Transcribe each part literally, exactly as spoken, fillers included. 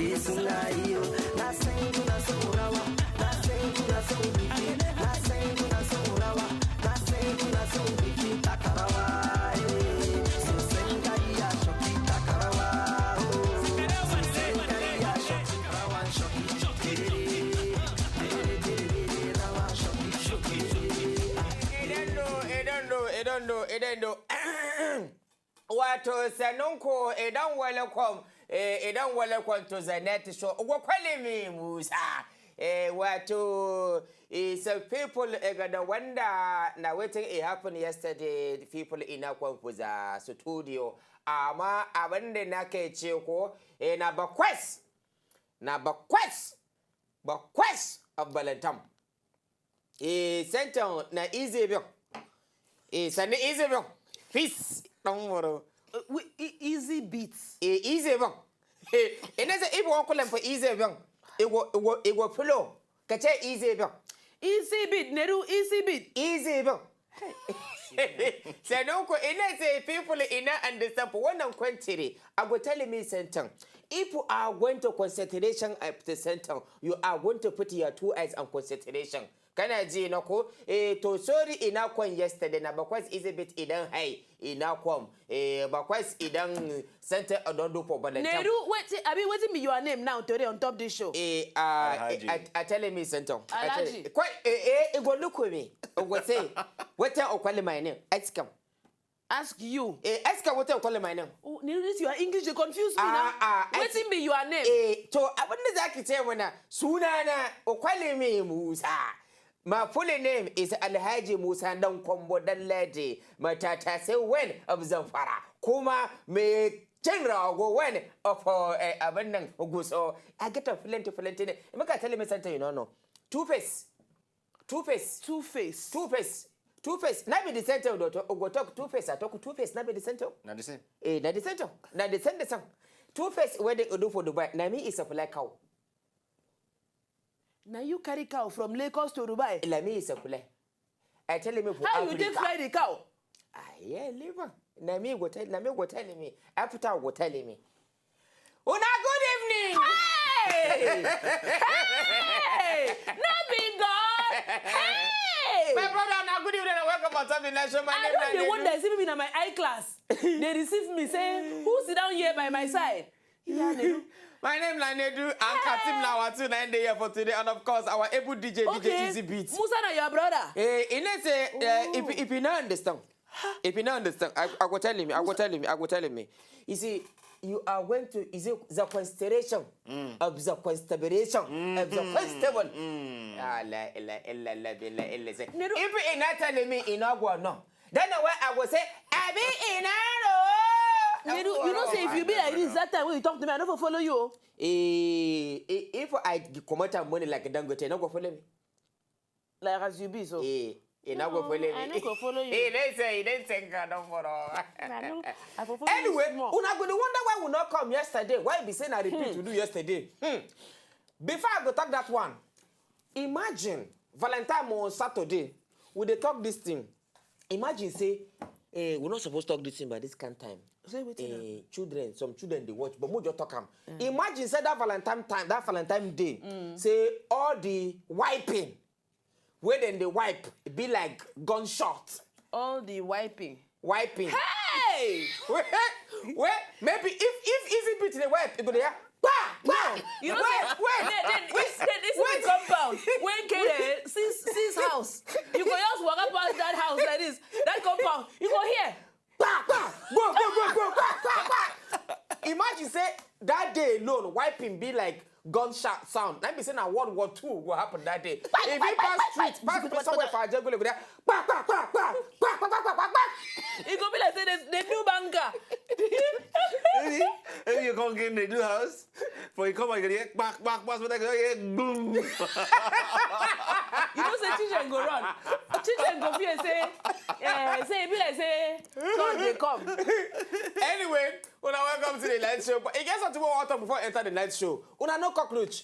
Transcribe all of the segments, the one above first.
Suna iyo, na san kuna son rawa, na san kuna son biki, na san kuna son rawa, na san kuna son biki, taka rawa, eh. Sun san ka iya shoki, taka rawa, oh. Sun san ka iya shoki, rawan shoki, tiriri, tiriri, tiriri, rawan shoki, shoki. Edendo, edendo, edendo, edendo. Wato, sanunku, idan welcome, eh, idan welcome to the net show. Ugwa kwalimi Musa. Eh, wato, eh, some people, eh, ga da wanda na wetin e happen yesterday, people ina kwan fuza studio. Amma abin da na kai ce ko, eh, na bakwes, na bakwes, bakwes of Balantam. Eh, Senton na easy bill. Eh, sannu easy bill. Peace, dan wuro. Uh, we, e- easy beats. Eh, easy bill. Eh, ina say if you want call for easy bill, it go, it go, it go flow. Ka ce easy bill. Easy beat, Nedu, easy beat. Easy bill. Sannan ku ina say people ina understand for wannan country. I go tell me Senton. If you are going to concentration at the center, you are going to put your two eyes on concentration. Kana ji na ko? Eh, to sorry, ina kwan yesterday na bakwai is a bit idan hai, ina kwan. Eh, bakwai idan center a don do for Valentine. Nedu, wait, I mean, wetin be your name now today on top this show? Eh, uh, Alhaji. I, I tell me Senton. Alhaji. Quite, eh, eh, it go look with me. It go say, what time I call my name? Ask him. Ask you. Eh, ask him what time I call my name. Oh, Nedu, this your English dey confuse me Ah, now. ah, I Wetin be your name? Eh, to abin da zaki ce mana sunana Okwalimi Musa. My full name is Alhaji Musa Dan Kwambo Danladi. My tata say when of Zamfara. Kuma me cin rago when of uh, abin nan Guso. I get a plenty, plenty name. Make I tell me something you don't know. Two face. Two face. Two face. Two face. Two face. Na be the same thing. Go talk two face. I talk two face. Na be the same thing. Na the same. Eh, na the same thing. Na the same the same. Two face where they do for Dubai. Na me is a fly cow. Now you carry cow from Lagos to Dubai. Na me is a fly. I tell me for How you Africa. Take fly the cow? Ah, yeah, liver. Na me go tell. Na me go tell me. After go tell me. Una good evening. Hey! Hey! No be God! Hey! My brother, una good evening and welcome on top the nation. My I name don't is dey Nedu. Wonder, see me na my eye class. They receive me, say, who sit down here by my side? Yeah, Nedu. My name na Nedu and Katim na our two na dey here for today, and of course our able D J D J Okay. Easy Beats. Musa na your brother. Eh, you know say uh, if if you no understand, if you no understand, I, I go tell him, I go tell him, I go tell him. You see, you are going to is it the consideration of the consideration of the constable. Ah, la ilaha illallah, billah, illallah. Say, Nedu- if you not telling me, you not go no. Then why I go say, abi inaro. Nedu, you know say if you be like this that time when you talk to me, I no go follow you. Eh, eh, if I comot am money like Dangote, no go follow me. Like as you be so. Eh, eh, no go follow me. I no go follow you. Eh, they say, they say, God don't follow. I no, I go follow Anyway, you small. Una go dey wonder why we not come yesterday. Why be say na repeat we do yesterday? Hmm. Before I go talk that one, imagine Valentine on Saturday, we dey talk this thing. Imagine say, eh, we not supposed to talk this thing by this kind time. Say wetin happen? Eh, children, some children they watch, but we just talk am. Imagine say that Valentine time, that Valentine day, say all the wiping where then they wipe, it be like gunshot. All the wiping. Wiping. Hey! Wait, wait, maybe if if easy beat the wipe, it go there. Bah, bah. You know, Wait, say, wait. Then, then, Wait, then this wait. Is the compound. When K, since since house, you go just walk past that house like this. That compound, you go here. Bah, bah. Go, go, go, go. Bah, bah, bah. Imagine say that day alone, wiping be like gunshot sound. Let me say now World War Two will happen that day. If you pass street, pass somewhere for Ajegunle, go there. Bah, bah, bah, bah. Bah, bah, bah, bah, bah, bah. It go be like say they, they do banker. If you come in the do house, for you come and you get back, back, back, back, back, boom. You know say children go run. Children go fear say, eh, say e be like say God dey come. Anyway, una welcome to the night show. But you get something we want to talk before we enter the night show. Una no cockroach.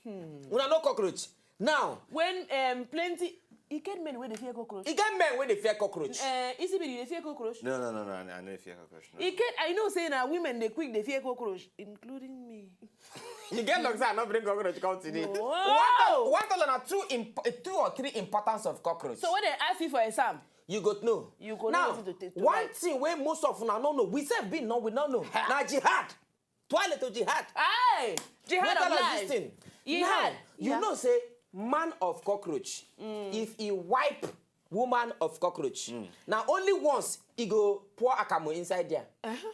Una no cockroach. Now, When um, plenty E get men wey dey fear cockroach. E get men wey dey fear cockroach. Eh, Isibiri, you dey fear cockroach? No, no, no, no, I no fear cockroach. No. E get, I know say na women dey quick dey fear cockroach, including me. You get luck say I no bring cockroach come today. Wow. What all, what all na two, imp, two or three importance of cockroach? So when they ask you for exam, you go know. You go know. Now, one thing wey most of una no know, we sef bin no, we no know. Na jihad. Toilet to jihad. Aye! Jihad of life. Jihad. Now, you know say man of cockroach, mm. If he wipe woman of cockroach, mm. Now only once he go pour akamu inside there. Uh-huh.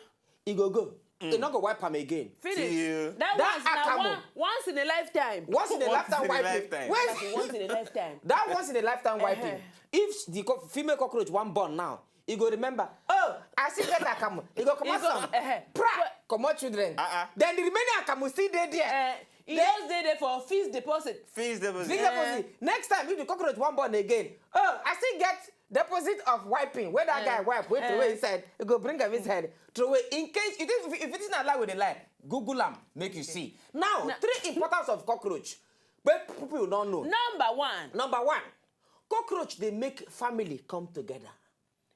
He go go. Mm. He not go wipe am again. Finish. That, that was akamu. One, once in a lifetime. Once in a lifetime wiping. Once in a lifetime. That once in a lifetime wiping. Uh-huh. If the female cockroach one born now, you go remember, oh, I see get akamu. You go come out some. Uh-huh. Pra! Come out children. Uh-uh. Then the remaining akamu still dey there. Uh, e just dey there for fixed deposit. Fixed deposit. Fixed deposit. Next time, if the cockroach one born again, oh, I still get deposit of wiping. Where that guy wipe, wait, throw inside. You go bring am inside. Throw away. In case, if it is not lie with the lie, Google am, make you see. Now, three importance of cockroach. But people don't know. Number one. Number one. Cockroach, they make family come together.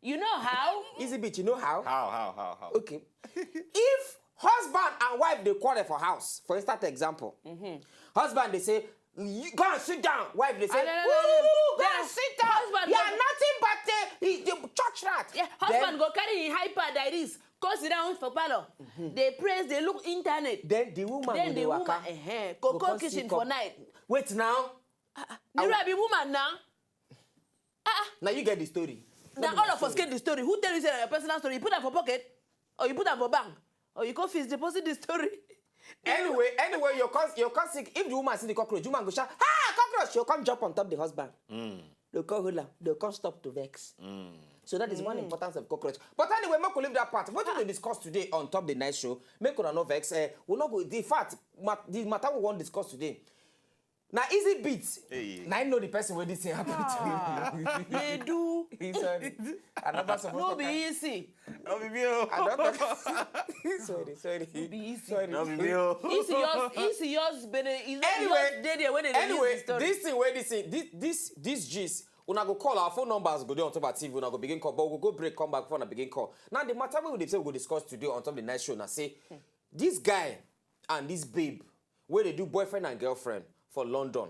You know how? Easy bit, you know how? How, how, how, how? Okay. If husband and wife they quarrel for house, for instance example, mm-hmm. Husband they say, you go and sit down. Wife they say, ah, no, no, no, no, go and sit down. Husband, you are nothing but a, a, a church rat. Yeah, husband then, go carry him hyper diaries. Go sit down for parlor. Mm-hmm. They praise, they look internet. Then the woman then will the woman, eh, eh, go, go call kitchen for night. Wait now. Ah, ah. Nira be woman now. Ah, ah. Now you get the story. Now all of us get the story. Who tell you say na your personal story? You put am for pocket, or you put am for bank, or you go fix deposit the story. Anyway, anyway, your cous your cous sick. If the woman see the cockroach, woman go shout, ah, cockroach! She'll come jump on top the husband. Mm. They'll come hold am. They'll come stop to vex. Mm. So that is one importance of cockroach. But anyway, make we leave that part. What we discuss today on top the night show, make una no vex. Eh, we no go. The fact, mat, the matter we wan discuss today. Na easy beat. Hey. Na him know the person wey this thing happen to. Dey do. Sorry. I never suppose. No be easy. No be me o. I don talk. Sorry, sorry. No be easy. Sorry. No be me o. Easy yours, easy yours, bene. Anyway, dey there when they anyway, this thing wey this thing, this this this gist, una go call, our phone numbers go dey on top of T V. Una go begin call, but we go go break, come back before una begin call. Now the matter wey we dey say we go discuss today on top of the night show na say this guy and this babe wey dey do boyfriend and girlfriend for London.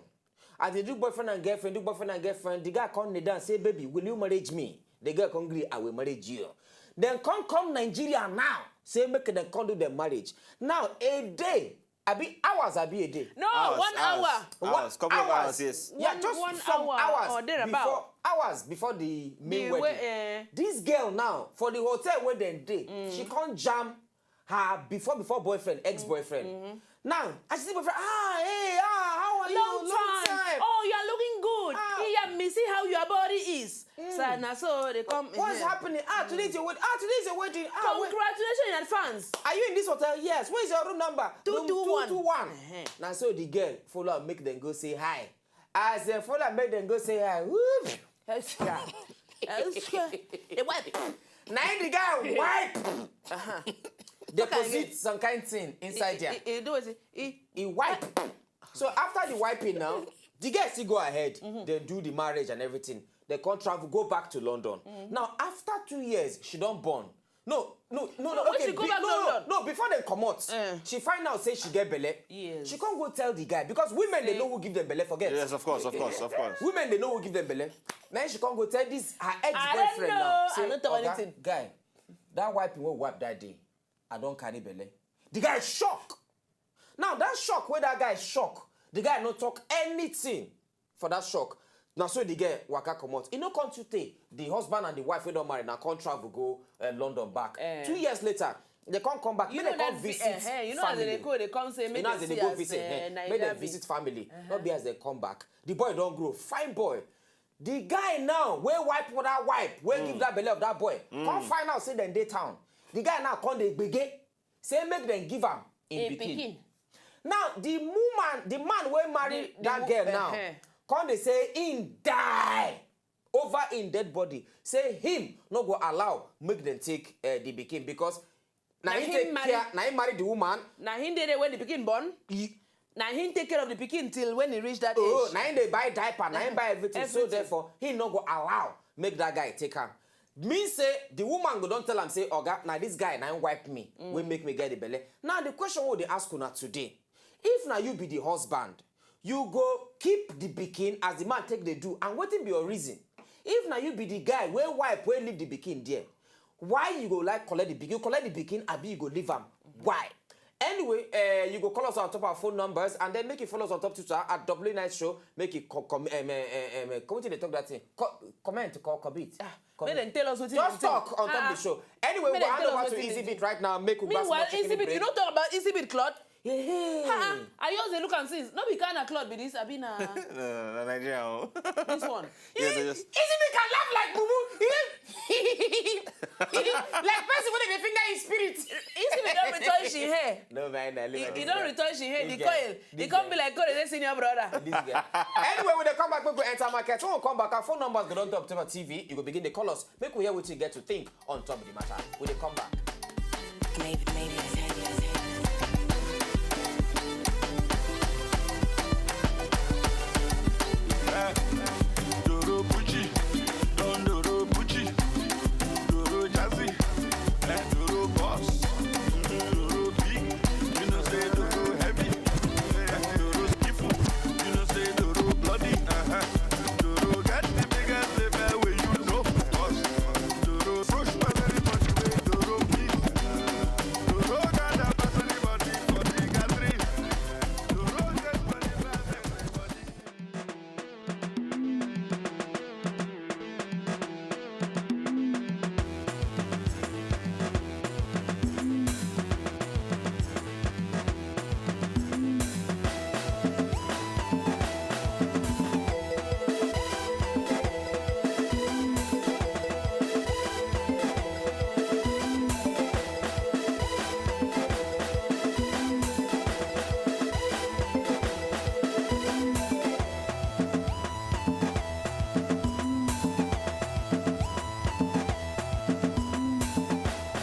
As they do boyfriend and girlfriend, do boyfriend and girlfriend, the guy come kneel down say, baby, will you marry me? The girl come gree, I will marry you. Then come come Nigeria now, say make them come do their marriage. Now a day, abi hours, abi a day. No, hours, one hours, hour. Hours, couple hours, of hours, yes. Yeah, one, just one some hour hours or thereabout. Before, hours before the main the wedding. Way, uh, this girl now for the hotel where they dey, mm. She come jam her before before boyfriend, ex-boyfriend. Mm-hmm. Now, as you see boyfriend, ah, hey, ah, how are long you? Long time. Time. Oh, you are looking good. Ah. Yeah, me see how your body is. Mm. So now, so they come. What's happening? Ah, today is your wedding. Ah, today is your wedding. Ah, congratulations in advance. Are you in this hotel? Yes. Where is your room number? Two two one. Room two two one. Uh-huh. Now, so the girl follow and make them go say hi. As dem follow am make dem go say hi, whoop. Extra. Extra. Dey wipe. Na him the guy wipe. Uh-huh. Deposit some kind thing inside there. He, he, he do wetin? He, he wipe. So after the wiping now, the girl still go ahead. Mm-hmm. They do the marriage and everything. They come travel, go back to London. Mm-hmm. Now after two years, she don born. No, no, no, no, okay, when she go back London, no, no, before dem comot, eh, she find out say she get belle. Yes. She come go tell the guy because women dey know who give dem belle, forget. Yes, of course, of course, of course. Women dey know who give dem belle. Na she come go tell this her ex-boyfriend now. I don't know. Say, I don't talk anything. Guy, that wiping wey we wipe that day, I don carry belle. The guy shock. Now that shock wey that guy shock, the guy no talk anything. For that shock, na so the girl waka comot. E no come too tey, the husband and the wife wey don marry na come travel go, eh, London back. Eh. Two years later, they come come back. You know that vi-, eh, eh, you know as they go, they come say, make they see as, eh, make they visit family. Uh-huh. No be as they come back. The boy don grow, fine boy. The guy now, wey wipe that wipe, wey give that belle of that boy, come find out say dem dey town. The guy now come dey gbege. Say make dem give am him pikin. Now the woman, the man wey marry that girl now, come dey say him die over him dead body. Say him no go allow make dem take, eh, the pikin because na him take care, na him marry the woman. Na him dey there when the pikin born. Na him take care of the pikin till when he reach that Oh, age. Na him dey buy diaper, na him buy everything. So Everything. Therefore, he no go allow make that guy take am. Mean say the woman go don tell am say, "Oga, na this guy na him wipe me, wey make me get the belle." Now the question we dey ask una today: if na you be the husband, you go keep the pikin as the man take dey do, and wetin be your reason? If na you be the guy wey wipe, wey leave the pikin there, why you go like collect the pikin? You collect the pikin, abi you go leave am? Why? Anyway, uh, you go call us on top our phone numbers, and then make you follow us on top Twitter at W Night Show. Make you co- com- um, uh, um, uh, come wetin dey talk that thing. Co- comment, co- commit. Make dem tell us wetin Just dem talk on top Ah, the show. Anyway, make we dem hand tell over us to wetin dem Easy dey Beat right now. Make we gbas Meanwhile, small chicken Easy Beat, break. You no talk about Easy Beat cloth. Hey. Ah, I just dey look and see. No be Ghana cloth be this, abi na No, no, no, Nigeria. Oh. This one. Yeah, they just- Easy Beat can laugh like boo boo. Like person wey dey finger him spirit. Easy Beat don retouch him hair. No, man, I live He, like he this don guy. retouch him hair. The This guy. Coil. He This come guy. Be like Coil dey senior brother. This guy. Anyway, we dey come back, make we enter market. When we come back, our phone numbers go don drop top T V. You go begin to call us. Make we hear what you get to think on top of the matter. We dey come back. Maybe, maybe.